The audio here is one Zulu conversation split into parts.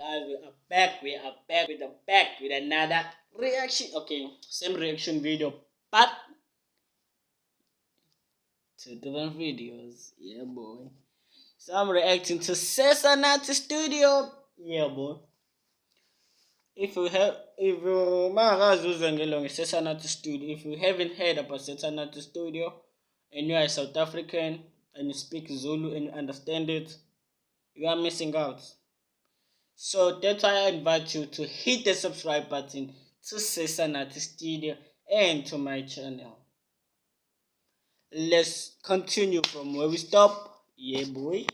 Guys, we are back. We are back with the back with another reaction. Okay, same reaction video, but two different videos. Yeah, boy. So I'm reacting to Sesanathi Studio. Yeah, boy. If you have, if you Sesanathi Studio, if you haven't heard about Sesanathi Studio, and you are a South African and you speak Zulu and you understand it, you are missing out. So that's why I invite you to hit the subscribe button to Sesanathi Studio and to my channel. Let's continue from where we stop. Yeah, boy.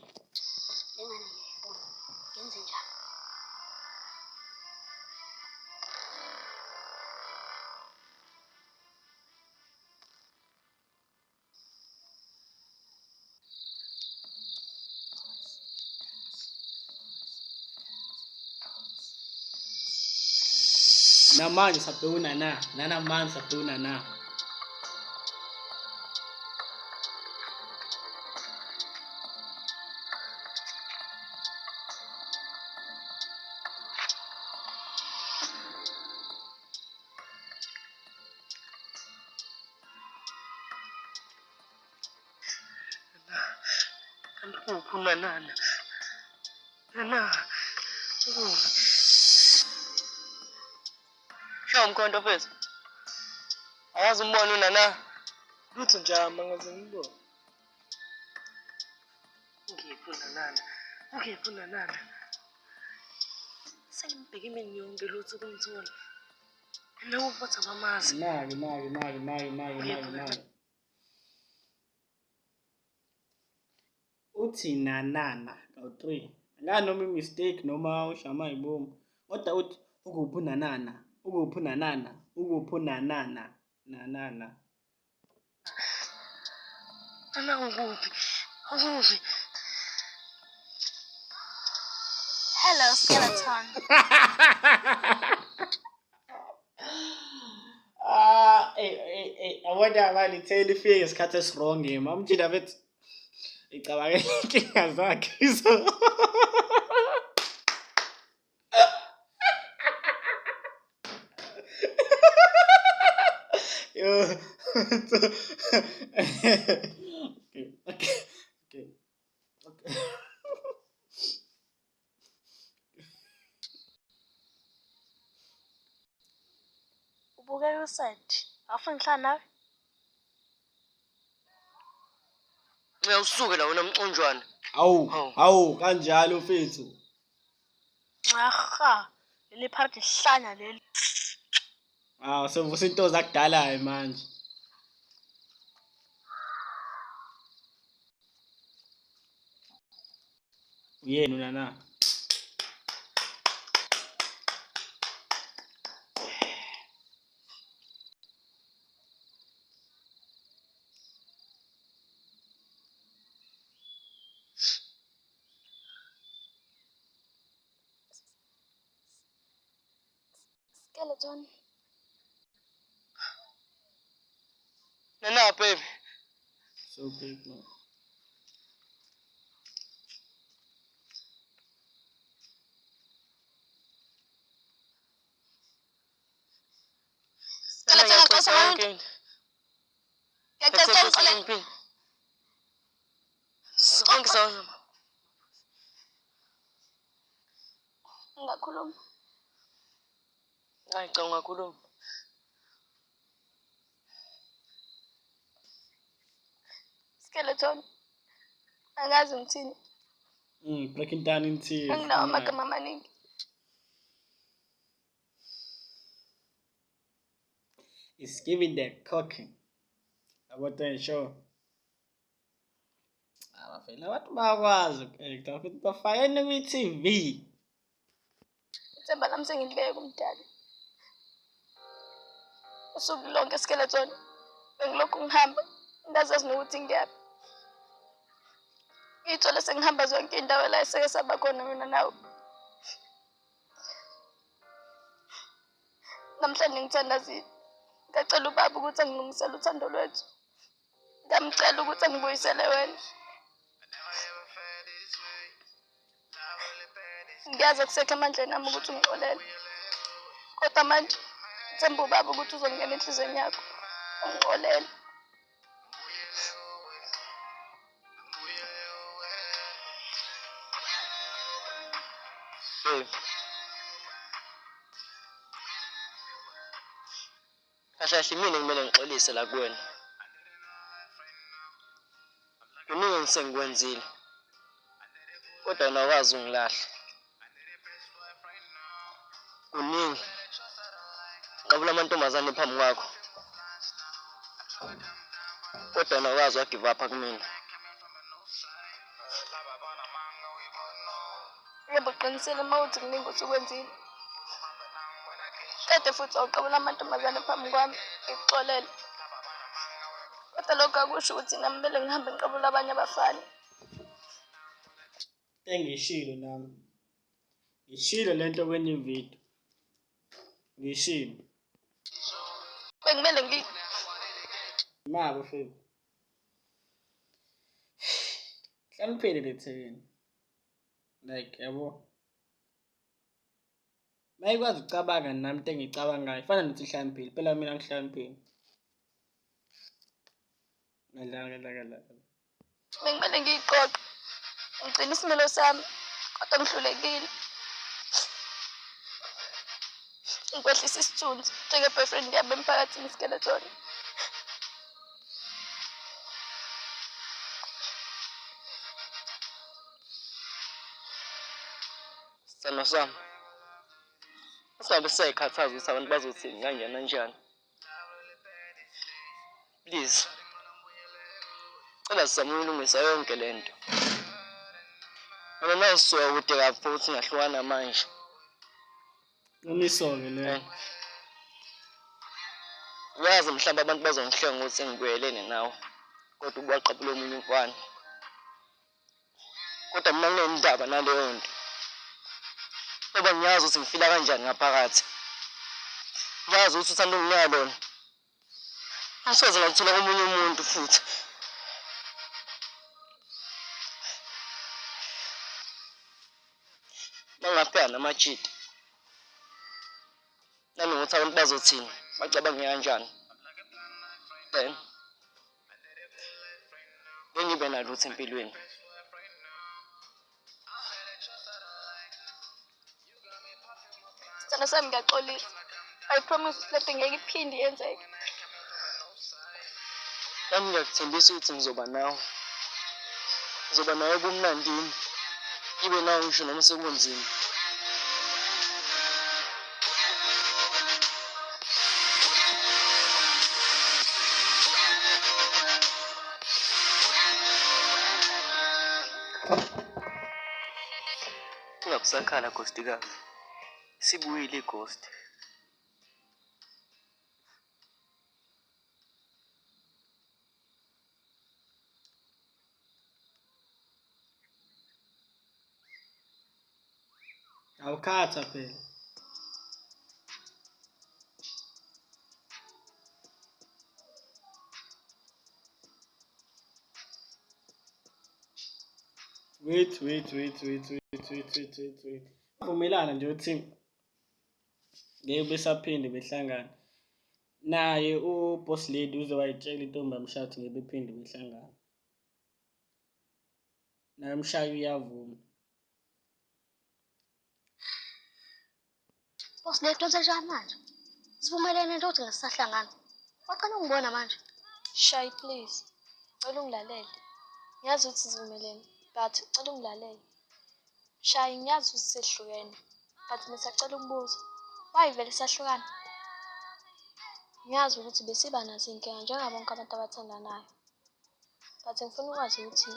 Namanje sabheka unana, nanamanje sabheka unana. Kanti uphi unanana? Nana, ukuphi? Shaya umkhonto mfethu. Awazi umbone unana? Lutho nje angaze ngibone. Ungephi unanana? Ungephi unanana? Sengimbheke imini yonke lutho ukumthola. Nawe bathi abamazi. Naki, naki, naki, naki, naki, naki, naki. Uthi nanana kawu-3. Angani noma i-mistake noma ushama ibomu. Kodwa uthi ukuphi unanana, ukuphi unanana, ukuphi unanana, nanana. Nana ukuphi? Ukuphi? Hello, skeleton. Ah, eh eh eh, awona manje itheli ifike ngesikhathi esi-wrong yema. Umjida bethi icabangela inkinga zakhe so. Yo. Okay, okay, okay. Okay. Ubukeka u-sad. Awufuni ngihlala nawe? Uyawusuke la wena mconjwana. Hawu, Hawu. hawu kanjalo mfethu. Aha, leli phakathi hlanya leli. Ah, sevusa into zakudala manje. Uyena unana. Skeleton. Nana baby. So big man. Nana Skeleton ngiyaxolisa ngiyaxolisa yonke into. Ngiyacela Ngiyaxolisa ungixolele. ngiphinde. Sonke sawona. Ngingakhuluma. Hayi cha ungakhuluma. Skeleton. Angazi ngithini. Breaking down in tears. Anginawo amagama amaningi. It's giving that cooking. Yabo sure. Abafela abantu bayakwazi uku-acta futhi bafakene kwi-TV. Ithemba lami sengilibeke kumdali. Usuku lonke skeleton. Bengilokhu ngihamba. Ngingazazi nokuthi ngiyaphi. Ngiyithole sengihamba zonke iy'ndawo la eseke saba khona mina nawe. Namhlanje ngithandazile. Ngacela ubaba ukuthi angilungisele uthando lwethu. Ngamcela ukuthi angibuyisele wena. Ngiyazi akusekho emandleni ami ukuthi ungixolele. Kodwa manje ngithemba ubaba ukuthi uzongena enhliziyweni yakho. Ungixolele. Babe. Kahle kahle mina kumele ngixolise la kuwena. Kuningi engisengikwenzile. Kodwa wena awazi ungilahla. Kuningi. Qabula amantombazane phambi kwakho. Kodwa wena awazi wagive up kumina. Yebo qinisile uma uthi kuningi osukwenzile. Qede futhi wawuqabula amantombazane phambi kwami ngikuxolele. Kodwa lokho akusho ukuthi nami kumele ngihambe ngiqabule abanye abafana. Engishilo nami. Ngishilo lento kwenye ividiyo. Ngishilo. Bekumele ngi Mabo fethu. Hlaniphile lethekeni. Like yabo. Mayikwazi ukucabanga nami into engiyicabangayo fana nokuthi ihlakaniphile phela mina ngihlakaniphile. Ngadlala ngadlala ngadlala. Bekumele ngiyiqoqe ngigcine isimilo sami kodwa ngihlulekile. Ngikwehlisa isithunzi njenge-boyfriend yami emphakathini skeleton. Sithandwa sami, singabe sisayikhathaza ukuthi abantu bazothini kanjani kanjani. Please, cela sizame ukulungisa yonke le nto. Mina nawe sisuka kude kabi futhi singahlukana manje. Qiniso-ke leyo. Uyazi mhlawumbe abantu bazongihlenga ukuthi sengibuyelene nawe, kodwa ubuwaqabula omunye umfana. Kodwa mina nginendaba naleyo nto. Ngoba ngiyazi ukuthi ngifila kanjani ngaphakathi. Ngiyazi ukuthi uthando onginika lona angisoze ngalithola komunye umuntu futhi. Mangingafika namajita nanokuthi abantu bazothini, bacabange kanjani. Then bengibe nalutho empilweni. Sithando sami ngiyaxolisa. I promise ukuthi lento ngeke iphinde yenzeke. Nami ngiyakuthembisa ukuthi ngizoba nawe. Ngizoba nawe ebumnandini. Ngibe nawe ngisho noma sekunzima. Ungabusakhala ghostikazi. Sibuyile ighost. Awukhatha phela. Wait, wait, wait, wait, wait, wait, wait, wait, wait. Bavumelana nje ukuthi ngeke besaphinde behlangane. Naye u-boss lady uze wayitshela intombi yamshaya ukuthi ngeke bephinde behlangane. Naye umshayi uyavuma. Boss lady wenze njani manje? Sivumelene nje ukuthi ngesisahlangana. Waqala ungibona manje. Shay please. Cela ungilalele. Ngiyazi ukuthi sivumelene but cela ungilalele. Shay ngiyazi ukuthi sehlukene but ngisacela ukubuza. Why vele sahlukana? Ngiyazi ukuthi besiba nazo iy'nkinga njengabo bonke abantu abathandanayo. But ngifuna ukwazi ukuthi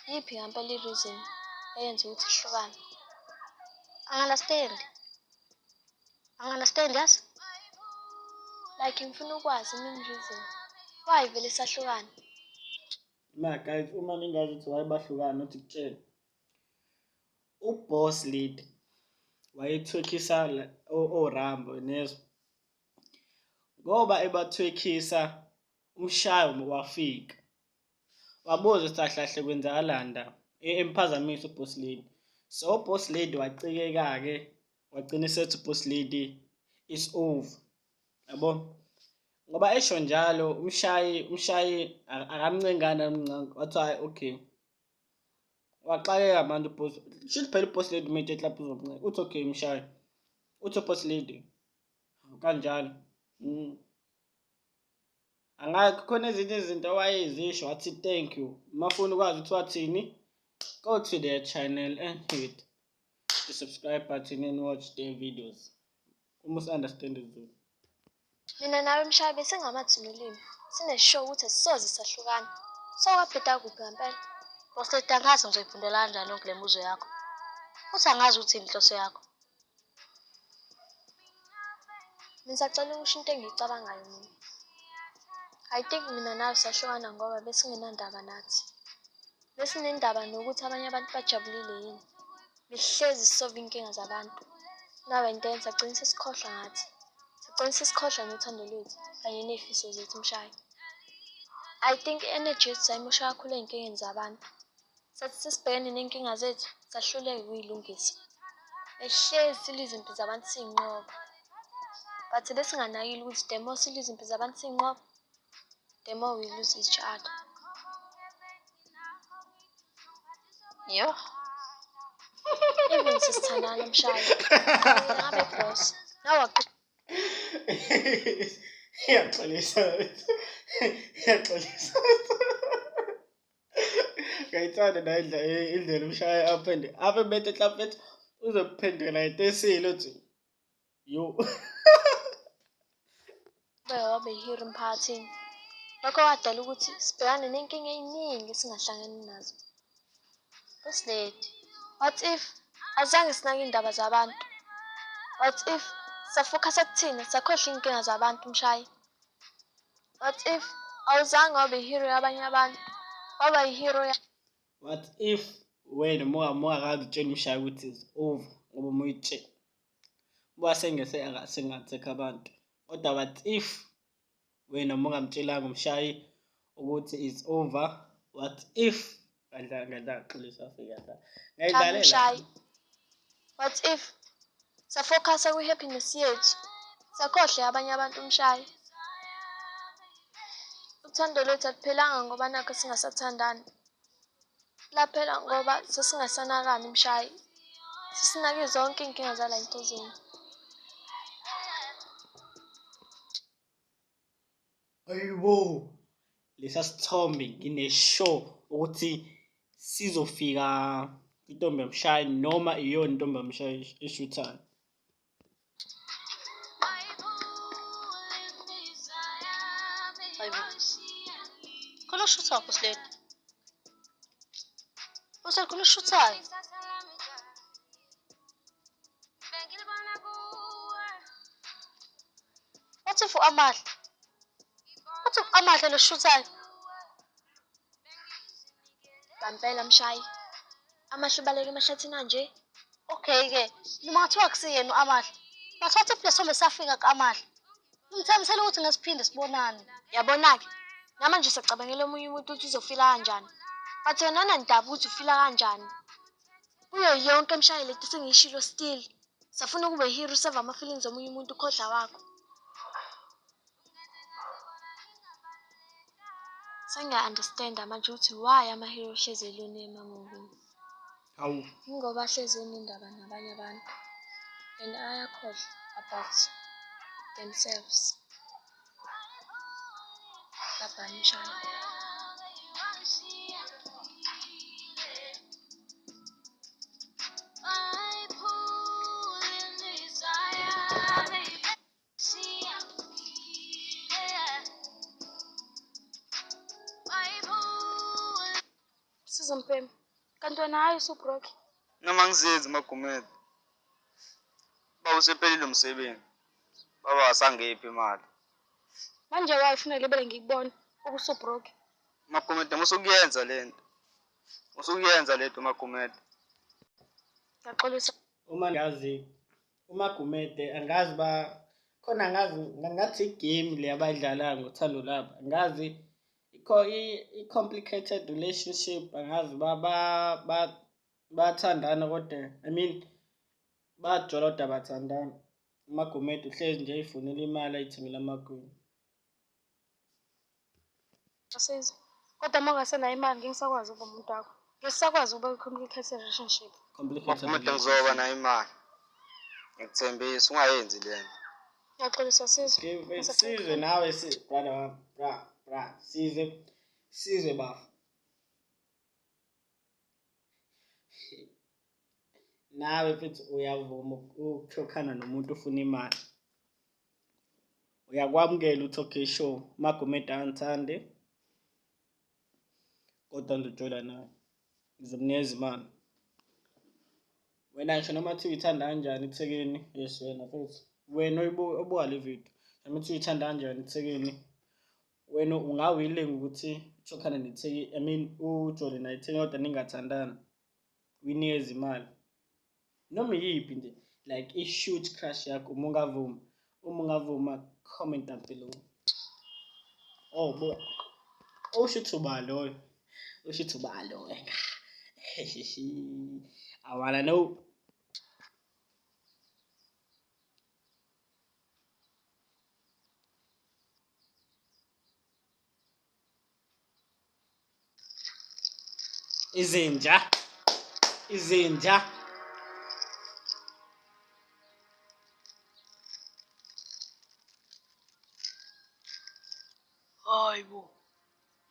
iyiphi ngampela i-reason eyenza ukuthi sihlukane. Angi-understand. Angi-understand yazi. Like ngifuna ukwazi i-main reason. Why vele sahlukana? Ma guys, uma ningazi ukuthi why bahlukana uthi kutshele. U-boss lady wayethuthisa oRambo nezwa. Ngoba ebathwekisa umshayo wafika. Wabuza ukuthi kahle kahle kwenzakalani la. Emphazamisa u-boss lady. So boss lady wacikeka-ke, wagcina esethi boss lady is over, yabo. Ngoba esho njalo umshayi akamncengana amncenga, wathi hhayi okay. Waxakeka manje uboss, shuthi phela uboss lady uma ethi lapho uzomncenga, uthi okay umshayi, uthi boss lady kanjalo. Angazi khona ezinye izinto owayezisho wathi thank you. Uma ufuna ukwazi ukuthi wathini, go to their channel and hit the subscribe button and watch their videos. Uma usu-understand isiZulu. Mina nawe mshayi besingamathi nolimi, sineshow ukuthi asisoze sahlukana. So wabheda kuphi ngempela? Boss lady, angazi ngizoyiphendula kanjani yonke le mibuzo yakho. Futhi angazi ukuthi yini inhloso yakho. Ngisacela ukusho into engiyicabangayo mina. I think mina nawe sahlukana ngoba besingenandaba nathi. Besinendaba nokuthi abanye abantu bajabulile yini. Besihlezi sisolve iy'nkinga zabantu. Now and then sagcina sesikhohlwa ngathi. Sagcina sesikhohlwa nothando lwethu kanye ney'fiso zethu mshayi. I think i-energy yethu sayimosha kakhulu ey'nkingeni zabantu. Sathi sesibhekene ney'nkinga zethu sahluleka ukuy'lungisa. Besihlezi silwa izimpi zabantu siy'nqoba. But besinganakile ukuthi the more silwa izimpi zabantu siy'nqoba, the more we lose each other. Yo. Even sisithandana mshayi. Ngabe boss. Nawe Iyaxolisa. Iyaxolisa. Ngayithanda nayo indlela umshaya aphendule. Aphe bethe mhlawumbe uzophendula ngentesile uthi yo. Beke wabe yi-hero emphakathini. Lokho kwadala ukuthi sibhekane ney'nkinga ey'ningi esingahlangene nazo. Boss lady, What if azange sinake iy'ndaba zabantu? What if safokhasa kuthina sakhohlwa iy'nkinga zabantu mshayi? What if awuzange wabe i-hero yabanye abantu, waba i-hero What if wena mongakazi utshela umshayi ukuthi it's over, ngoba uma uyitshela uba sengese sengathekha abantu. Kodwa what if wena mongamtshelanga umshayi ukuthi it's over? What if ngadla xolisa afika la. Ngayidlalela. Mshayi. What if safokhasa kwi-happiness yethu, sakhohlwe abanye abantu mshayi? Uthando lwethu aluphelanga ngoba nakho singasathandani. Laphela ngoba sesingasanakani mshayi. Sisinake zonke iy'nkinga zala entozini. Ayibo, lesa sithombe ngine-sure ukuthi sizofika intombi yamshayi noma iyona intombi yamshayi eshuthayo. Hayibo. Khona oshuthayo boss lady. Boss lady, khona oshuthayo. What if u-Amahle? What if Amahle lo shuthayo? Ngampela mshayi. Amahle ubaleka emahlathini anje. Okay-ke, noma ngathiwa akusiyena u-Amahle. But what if lesithombe safika ku-Amahle? Ngithembisele ukuthi ngesiphinde sibonane. Yabona-ke, namanje usacabangela omunye umuntu ukuthi uzofila kanjani. But wena awunandaba ukuthi ufila kanjani. Kuyo yonke mshayi lento sengiyishilo still. Safuna ukube hero useva ama-feelings omunye umuntu ukhohlwa wakho. Sengiya-understand-a manje ukuthi why ama-hero hlezi elone ema-movini. Hawu. Yingoba ahlezi enendaba nabanye abantu and ayakhohlwa about themselves. Bye bye mshayi. Siza Mpembe. Kanti wena hayi usubroke. Noma ngizenzi Magumede. Baba usephelile umsebenzi. Baba asangiphi imali. Manje why ufuna libele ngikubona ubusubroke? Magumede musukuyenza lento. Musukuyenza lento Magumede. Ngiyaxolisa. Uma ngazi uMagumede angazi ba khona angazi ngathi igame le abayidlalayo ngothando labo, angazi ikho i-complicated relationship, angazi ba ba ba Bayathandana kodwa, I mean, bayajola kodwa abathandani. UMagumede uhlezi nje eyifunela imali ayithengele amagwinya. Sizwe, kodwa uma ungasenayo imali ngeke ngisakwazi ukuba umuntu wakho. Ngeke sisakwazi ukuba kwi-complicated relationship. Complicated Magumede relationship. ngizoba nayo imali. Ngikuthembisa ungayenzi le nto. Ngiyaxolisa Sizwe. Give it Ngisacela Sizwe uxolo. nawe si brother wami, bra bra Sizwe, Sizwe bafo. Nawe futhi uyavuma ukuthokhana nomuntu ufuna imali. Uyakwamukela ukuthi okay sure, uMagumede angithandi kodwa ngizojola naye. Ngizomnikeza imali. Wena ngisho noma kuthiwa uyithanda kanjani iThekwini, yes wena futhi. Wena obuka le video, noma kuthiwa uyithanda kanjani iThekwini, wena unga-willing ukuthi uthokhane neTheki, I mean ujole naye iThekwini kodwa ningathandani, uyinikeze imali. Noma iyiphi nje, like i-huge crush yakho uma ungavuma. Uma ungavuma, comment down below. Oh bo. Usho ukuthi uba loyo. Usho ukuthi uba loyo. I wanna know. Izinja. Izinja. Hayi bo.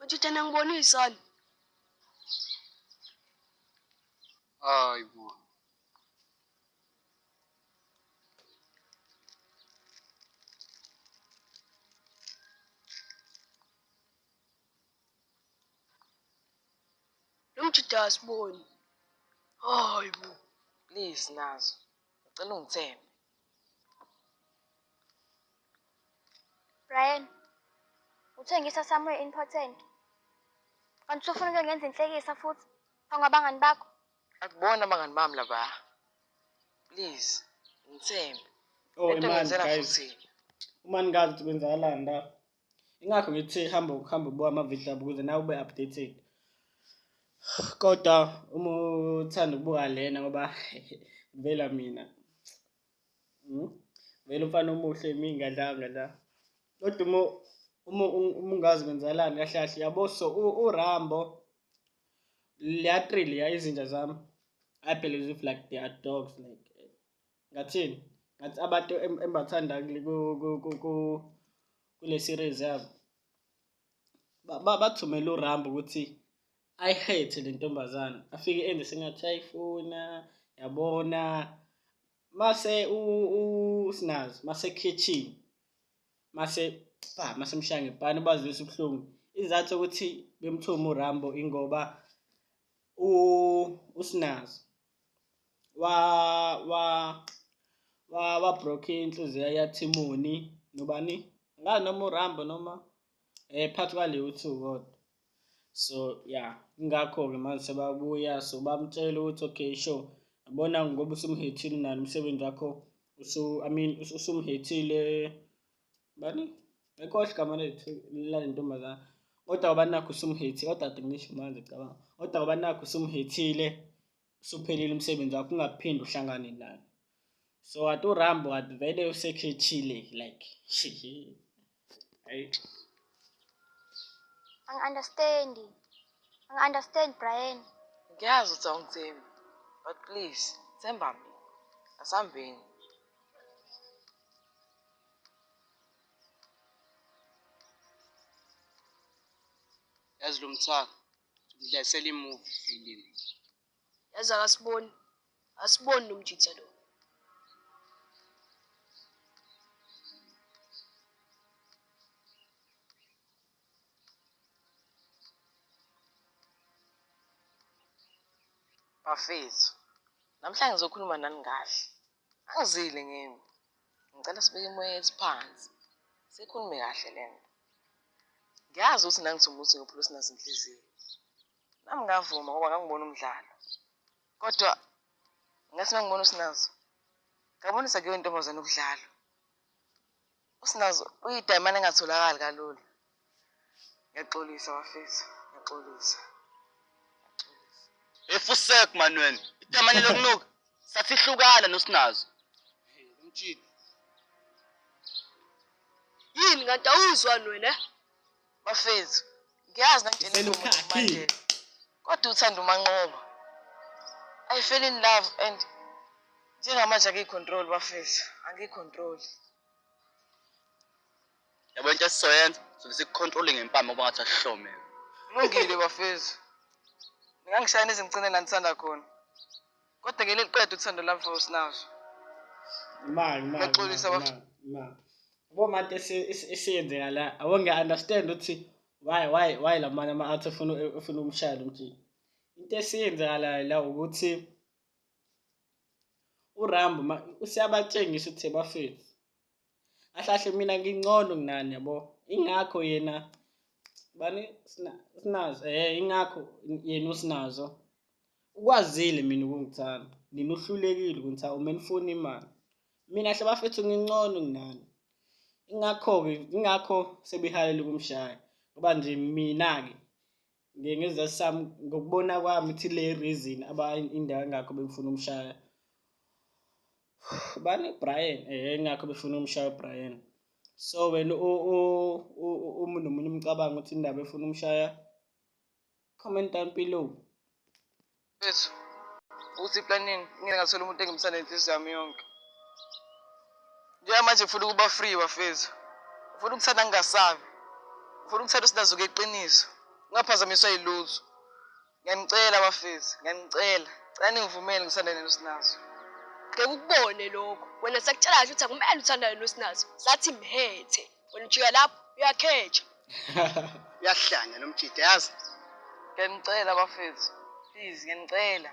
Uthi thina ngibonisani? Hayi bo. Lo mjida asiboni. Hayi bo. Please Nazo, ngicela ungithembe. Brian, uthengisa somewhere important. Kanti usufuna ukuyo ngenza inhlekisa futhi phambi kwabangani bakho? Akubona abangani bami laba. Please, ngithembe. Oh, Lento imani ngiyenzela guys. futhi. Uma ningazi ukuthi kwenzakalani la. Ingakho ngithi hamba ukuhamba ubuka ama-video abo ukuze nawe ube updated. Kodwa uma uthanda ukubuka lena ngoba vela mina. Vele umfana omuhle mingadlanga la. Kodwa uma ungazi kwenzakalani kahle kahle yabo, so uRambo leya three leya izinja zami, I believe if like they are dogs, like ngathini, ngathi abantu engibathanda kule series yabo bathumela uRambo ukuthi ayi-hate le ntombazana, afike enze sengathi ayifuna, yabona. Mase uSinazo mase kitchen, mase ba mase mshaya ngepani bazwisa ubuhlungu. Isizathu sokuthi bemthume uRambo ingoba uSinazo wa broke inhliziyo yaThimoni nobani ngani noma uRambo noma phakathi kwaleyo two kodwa. So yeah, ingakho-ke manje sebabuya, so bamtshela ukuthi okay sure, yabona ngoba usumhethile nalo umsebenzi wakho usu, I mean usumhethile bani, ngikhohle igama lethu lale ntombazana, kodwa ngoba nakho usumhethile, kodwa kade ngisho manje cabanga, kodwa ngoba nakho usumhethile usuphelile umsebenzi wakho, ungaphinde uhlangane naye. So kade uRambo kade vele usekhethile like hayi. Angi-understand. Angi-understand Brian. Ngiyazi ukuthi awungithembi, but please themba mina. Asihambeni. Yazi lo mthaka ngidlalisela i-movie film. Yazi akasiboni. Asiboni lo mjitha lo. Bafethu, namhlanje ngizokhuluma nani kahle. Angizile ngimi. Ngicela sibeke imoya yethu phansi. Sikhulume kahle le nto. Ngiyazi ukuthi nangithuma ukuthi ngiphula uSinazo inhliziyo. Nami ngavuma ngoba ngangibona umdlalo. Kodwa ngathi mangibona uSinazo, ngabonisa kuyo intombazane ukudlala. Usinazo uyidayimane engatholakali kalula. Ngiyaxolisa bafethu, ngiyaxolisa. Efusek man wena. Idamane lokunuka. Sasihlukana noSinazo. Umtshini. Yini kanti awuzwani wena? Bafethu, ngiyazi nangitshela inkomo Iselukhakhi. noMandela. Kodwa uthanda uManqoba. I fell in love and njengamanje angiyicontrol bafethu, angiyicontrol. Yabo into esizoyenza sobe sikucontrole ngempama ngoba ngathi asihlomele. Kulungile bafethu. Ningangishaya nezingcine la nithanda khona. Kodwa ngeke liqede uthando lami for uSinazo. Imali, imali, Ngiyaxolisa imali, bafethu. imali. Yabo manje esiyenzeka la, abo ngiya-understand ukuthi why lamanye ama-art efuna ukumshaya lo mjini. Into esiyenzakalayo la ukuthi uRambo usiyabatshengisa ukuthi bafethu, kahle kahle mina ngingcono kunani yabo. Ingakho yena bani Sinazo, ingakho yena uSinazo ukwazile mina ukungithanda, nina uhlulekile ukungithanda uma nifuna imali. Mina hle bafethu ngingcono kunani. Ingakho-ke, ingakho sebehalela ukumshaya ngoba nje mina-ke ngesizathu sami ngokubona kwami ukuthi le reason indawo engakho befuna umshaya bani Brian, ingakho befuna umshaya uBrian. So wena uma unomunye umcabango ukuthi indaba efuna umshaya, comment down below. Mfethu, uthi planning ngeke ngathola umuntu engimthanda nenhliziyo yami yonke. Njengamanje ngifuna ukuba free bafethu. Ngifuna ukuthanda ngingasabi. Ngifuna ukuthanda uSinazo ngeqiniso. Ngingaphazamiswa yilutho. Ngiyanicela bafethu, ngiyanicela. Cela ningivumele ngithandane noSinazo. Ngeke ukubone lokho. Wena sakutshela kahle ukuthi akumele uthandane noSinazo. Sathi mhethe. Wena ujika lapho uyakheja. Uyahlanya lo mjida yazi. Ngiyanicela bafethu. Please ngiyanicela.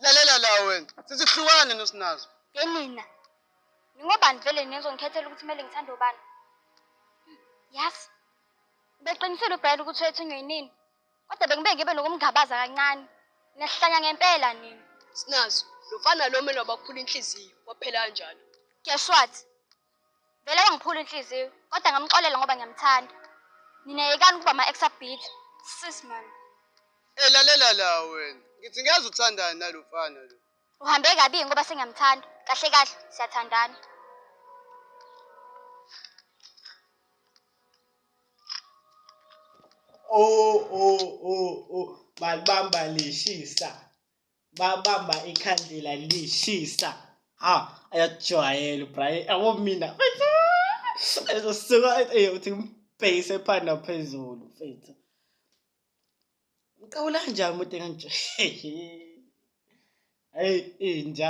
Lalela la wena. Sithi hlukane noSinazo. Ke nina. Ningobani vele nizongikhethela ukuthi kumele ngithande ubani? Yazi. Beqinisile uBrian ukuthi wethunywe yinini. Kodwa bengibe ngibe nokumngabaza kancane. Niyahlanya ngempela nina. Sinazo, lo mfana lo mele wabakuphula inhliziyo, waphela kanjalo. Guess what? Vele wangiphula inhliziyo, kodwa ngamxolela ngoba ngiyamthanda. Nina yekani ukuba ama-ex abhithi. Sis man. Eh lalela la wena. Ngithi ngiyazi uthandana nalo mfana lo. Uhambe kabi ngoba sengiyamthanda. Kahle kahle siyathandana. Oh oh oh oh, balibamba lishisa. Babamba ikhandlela lishisa. Ha, ayajwayela uBrian. Yabo mina mfethu. Ezosuka uthi ngimbhekise phanda phezulu mfethu. Ngiqawula kanjani umuntu enganje? Hey inja.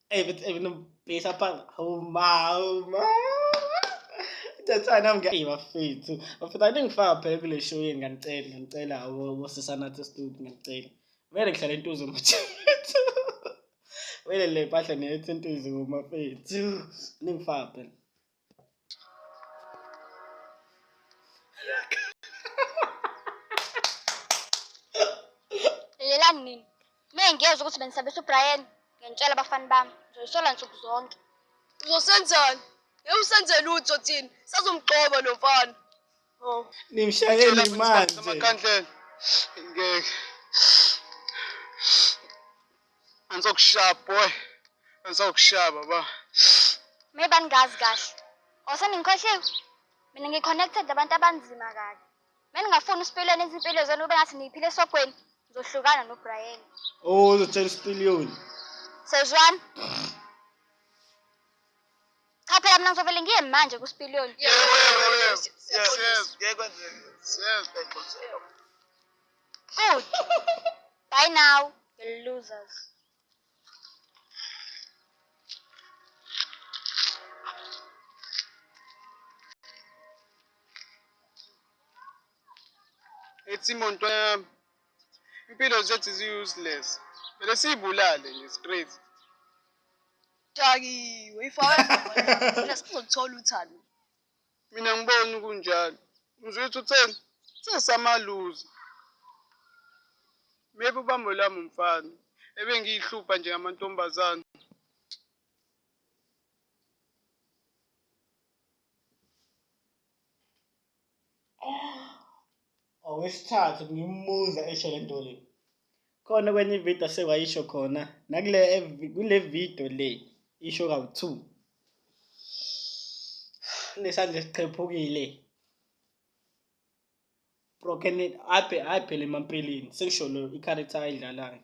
Hey mfethu enombhekisa phansi. Hawu ma, hawu ma. Thathana nami bafethu. Bafethu aningifaka phela kule show yenu ngiyanicela, ngiyanicela bosisanathi studio ngiyanicela. Vele ngihlala entuzo mfethu. Vele le mpahla neyethi entuzo mafethu. Ningifaka phela. Lalelani nina. Uma ngiyezwa ukuthi benisabisa uBrian, ngiyantshela abafana bami. Ngizoyisola nsuku zonke. Uzosenzani? Ngeke usenze lutho thina. Sazomgxoba lo mfana. Oh. Nimshayeli manje. Amakhandlela. Ngeke. Angizokushaya boy. Angizokushaya baba. Maybe angazi kahle. Oseningikhohliwe. Mina ngi-connected nabantu abanzima kabi. Uma ningafuni usipilweni izimpilo zenu kube ngathi niyiphile esogweni, ngizohlukana noBrian. Oh, uzotshela isipiliyoni. Sezwana. Cha phela mina ngizovele ngiye manje kusipiliyoni. Yes. Ngeke kwenzeke. Good. Bye now, you losers. Ethi imoto yami. Impilo zethu zi-useless. Vele siyibulale nje straight. Dakiwe, ifaka thina sizoluthola uthando. Mina ngiboni kunjalo. Mzwethu utheni? Sesamaluza. Maybe ubambo lami umfana. Ebengiyihlupha nje ngamantombazane. Okwesithathu ngimbuza esho le nto le. Khona kwenye ividiyo asekwayisho khona nakule kule video le isho kawu-two. Unesandla esiqhephukile. Broken aphe hayi phela emampeleni sengisho lo i-character ayidlalayo.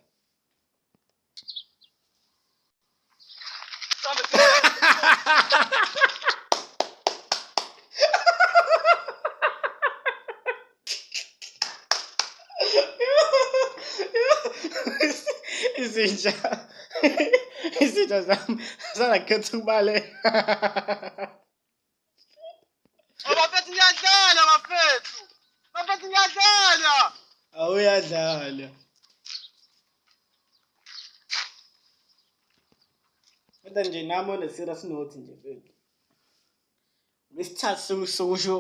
Izinja izinja zami zangakhetha ukubaleka. Bafethu ngiyadlala bafethu. Bafethu ngiyadlala. Awuyadlala. Kodwa nje nami on a serious note nje mfethu. Ngesikhathi sokusho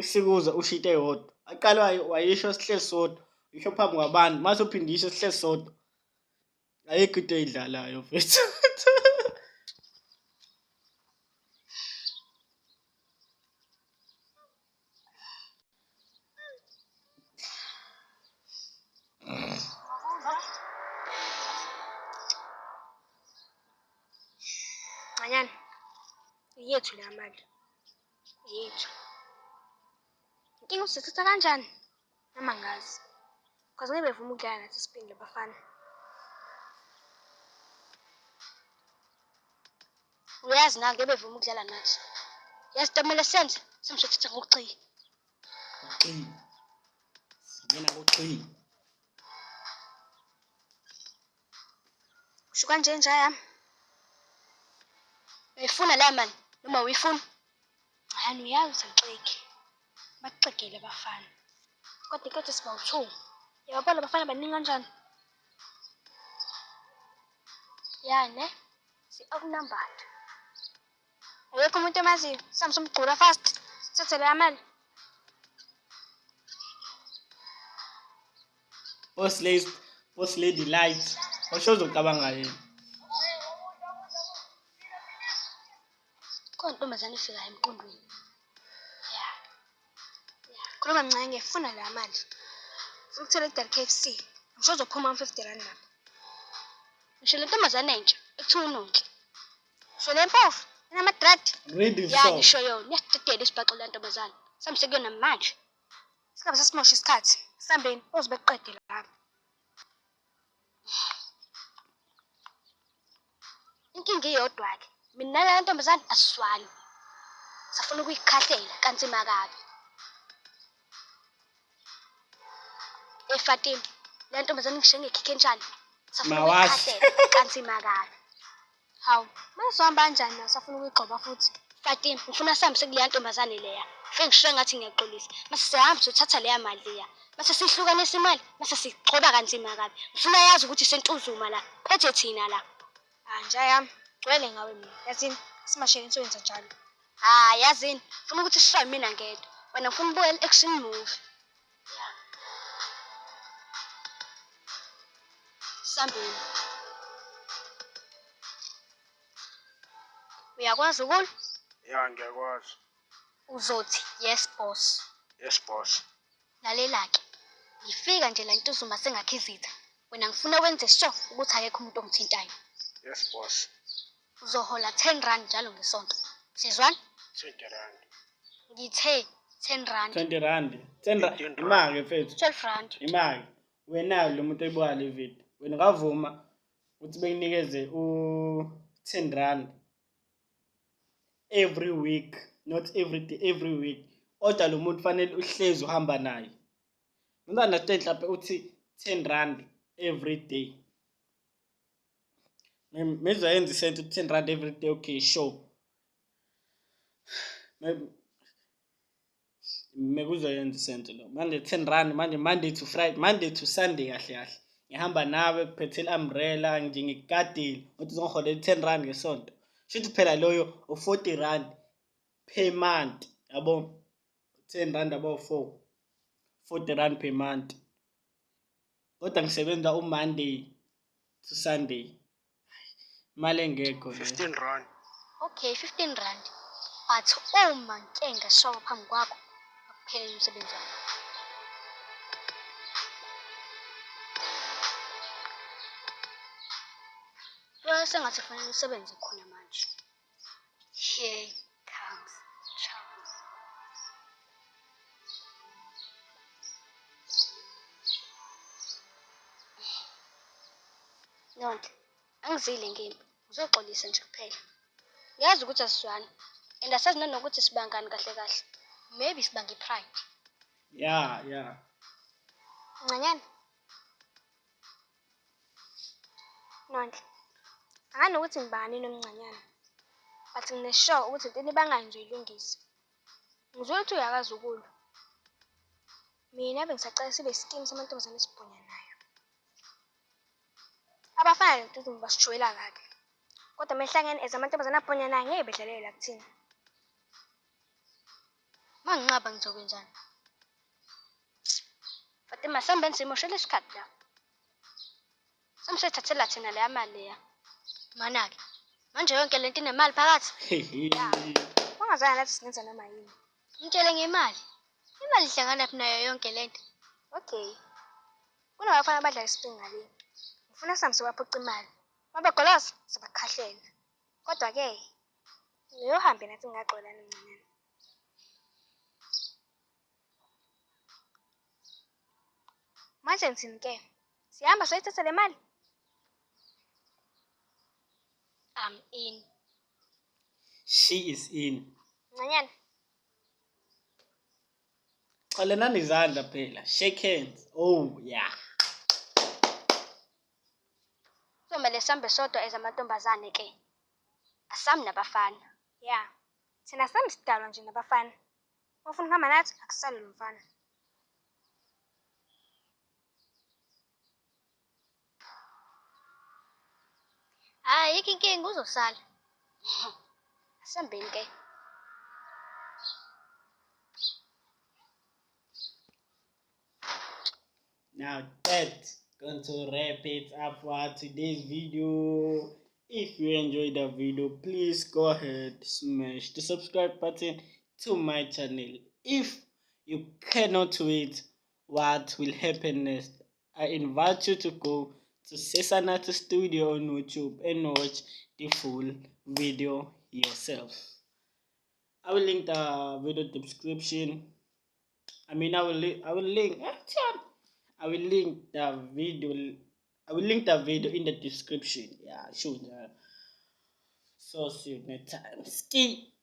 sikuza usho into eyodwa. Aqale wayisho sihleli sodwa, isho phambi kwabantu, mase uphinde isho sihleli sodwa. Ayikho into eyidlalayo mfethu. Ncanyana, yethu leya mali. Yethu. Inkinga usithatha kanjani? Noma ngazi. Cause ngeke bevume ukudlala nathi isipindi labafana. Uyazi na ngeke bevume ukudlala nathi. Yazi into kumele senze simsho ngokugxila. Uxini. Singena kuxini. Usho kanje nja yami. Uyifuna la mali noma uyifuna? Hayi uyazi angixeki. Baxegile abafana. Kodwa inkothi siba u-two. Uyababona abafana baningi kanjani? Ya ne? Si-outnumbered. Akekho umuntu emaziyo. Sihambe somgcula fast. Sithathe leya mali. Boss lady, boss lady light. Osho uzocabanga yini? Khona intombazane efikayo emqondweni. Ya. Ya. Khuluma mncane ngiyafuna la mali. Funa ukuthola idal KFC. Ngisho uzophuma ngo-50 rand lapha. Ngisho le ntombazane entsha ekuthiwa uNonhle. Ngisho le mpofu enama-dread. Read the Ya song. ngisho yona iyasiqedela isibhaxu le ntombazane. Sihambise kuyona manje. Singabe sesimosha isikhathi. Sihambeni oze beqede lapha. Inkinga iyodwa-ke. Mina nale ntombazane asizwani. Safuna ukuyikhahlela kanzima kabi. Hey Fatima, le ntombazane ngishiye ngekhikhe enjani? Safuna Mawazi. ukuyikhahlela kanzima kabi. Hawu, manje sohamba kanjani na usafuna ukuyigxoba futhi? Fatima, ngifuna sihambe sekuleya ntombazane leya. Ngifike ngishiye ngathi ngiyaxolisa. Mase siyahamba siyothatha leya mali leya. Mase sihlukanisa imali, mase sigxoba kanzima kabi. Ngifuna yazi ukuthi sentuzuma la. Phethe thina la. Ah, nja yami, gcwele ngawe mina. Yazini, simashele nizoyenza njalo. Hayi yazini, ngifuna ukuthi sishaye mina ngedwa. Wena ngifuna ubukele action movie. Ya. Sambeni. Uyakwazi ukulwa? Ya ngiyakwazi. Uzothi yes boss. Yes boss. Lalela-ke, ngifika nje la Ntuzuma sengakha izitha. Wena ngifuna wenze sure ukuthi akekho umuntu ongithintayo. Yes boss. Uzohola 10 rand njalo ngesonto. Sizwana? 20 rand. Ngithe 10 rand. 20 rand. 10 rand. 15 rand. Imake mfethu. 12 rand. Imake. Wena lo muntu oyibuka le video. Wena ungavuma ukuthi bekunikeze u 10 rand every week, not every day, every week. Kodwa lo muntu fanele uhlezi uhamba naye. Don't understand mhlawumbe uthi 10 rand every day. Mezoyenza isenti 10 rand every day, okay sure. Mekuzoyenza isenti lo. Manje 10 rand manje Monday to Friday, Monday to Sunday kahle kahle. Ngihamba nawe kuphethe i-umbrella nje ngikugadile uthi uzongiholela 10 rand ngesonto. Shuthi phela loyo u-40 rand per month yabo. 10 rand abo 4. 40 rand per month. Kodwa ngisebenza u-Monday to Sunday. Imali engekho le. 15 rand. Okay, 15 rand. But uma ngike ngashawa phambi kwakho, akuphelele umsebenzi wakho. sengathi kufanele usebenze khona manje. Here comes trouble. Nonhle, angizile ngempi, ngizoxolisa nje kuphela. Ngiyazi ukuthi asizwani and asazi nanokuthi sibangani kahle kahle. Maybe sibanga i-pride. Yeah. Ncanyana. Nonhle. Anganokuthi ngibangani nomncanyana. But ngine-sure ukuthi into enibangayo ngizoyilungisa. Ngizwe ukuthi uyakwazi ukulwa. Mina bengisacela sibe isikimu samantombazane esibhonyanayo. Abafana lentuthu basijwayela kabi. Kodwa mehlangene as amantombazane abhonyanayo ngeke bedlalele la kuthina. Uma nginqaba ngizokwenzani? Fatima, sambeni simoshela isikhathi la. Semsithathela thina leya mali leya. Mana-ke, manje yonke lento inemali phakathi. Ungazange nathi singenza noma yini. Ngitshele ngemali. Imali ihlanganaphi nayo yonke lento? Okay. Kunabafana abadlala isipingi ngale. Ngifuna sihambe sibaphuca imali. Uma begoloza, sibakhahlela. Kodwa-ke, ngiyohambe nathi ngingaxolani mncanyana. Manje ngithini ke? Sihamba soyithatha le mali? I'm in. She is in. Mncanyana, Xolelani izandla phela. Shake hands. Oh yeah. Kuzomele sihambe sodwa as amantombazane ke. Asami nabafana. Ya. Thina sami sidalwa nje nabafana. Uma ufuna ukuhamba nathi, akusale lo mfana. Hhayi, ayikho inkinga uzosala. Asihambeni ke. Now that's going to wrap it up for today's video. If you enjoyed the video, please go ahead, smash the subscribe button to my channel. If you cannot wait what will happen next, I invite you to go to Sesanathi Studio on YouTube and watch the full video yourself. I will link the video description. I mean, I will link. I will link the video. I will link the video in the description. Yeah, sure. Yeah. So see you next time. Ski.